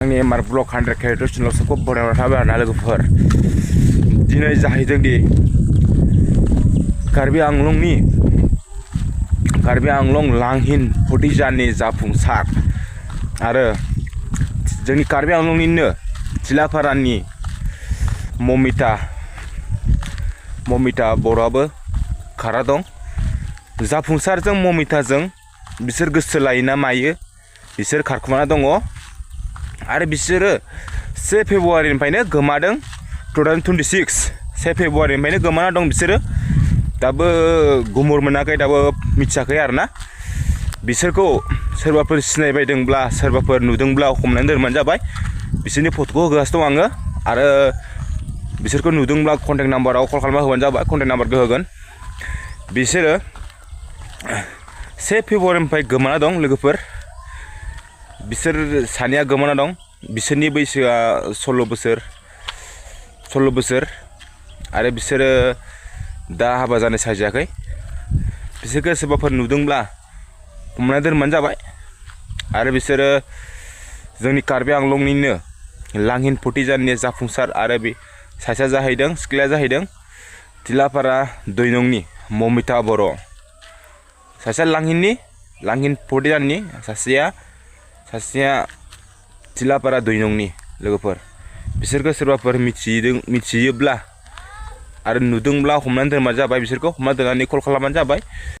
आंनि MR blog 100 character चेनेलाव सबखौ बरायना थाबाय आरोना लोगोफोर। दिनै जाहैदों दि कार्बि आंलं लांहिन फटिजानि जाफुंसार आरो जोंनि कार्बि आंलंनिनो थिलाफारानि ममिता बर'आबो खारा दं। जाफुंसारजों ममिताजों बिसोर गोसो लायोना मायो, बिसोर खारखुमाना दङ आरो बिसोरो 1 फेब्रुवारिनिफ्रायनो गोमादों। 2026 1 फेब्रुवारिनिफ्रायनो गोमाना दं बिसोरो। दाबो गुमुर मोनाखै, दाबो मिथियाखै आरोना। बिसोरखौ सोरबाफोर सिनायबायदोंब्ला, सोरबाफोर नुदोंब्ला हमनानै दोनबानो जाबाय। बिसोरनि फट'खौ होगासिनो दं आङो आरो बिसोरखौ नुदोंब्ला कन्टेक्ट नाम्बाराव कल खालामना होबानो जाबाय, कन्टेक्ट नाम्बारखौ होगोन। बिसोरो 1 फेब्रुवारिनिफ्राय गोमाना दं लोगोफोर। बिसोर सानैया गोमाना दं। बिसोरनि बैसोआ 16 बोसोर आरो बिसोरो दा हाबा जानो सायजायाखै। बिसोरखौ सोरबाफोर नुदोंब्ला हमनानै दोनबानो जाबाय। आरो बिसोरो जोंनि कार्बि आंलंनिनो लांहिन फटिजानि जाफुंसार आरो बे सासेया जाहैदों सिख्लाया जाहैदों थिलाफारा 2 नंनि ममिता बर'। सासेया लांहिन फटिजानि, सासेया थिलाफारा 2 नंनि लोगोफोर। बिसोरखौ सोरबाफोर मिथियोब्ला आरो नुदोंब्ला हमनानै दोनबानो जाबाय। बिसोरखौ हमनानै दोननानै कल खालामबानो जाबाय।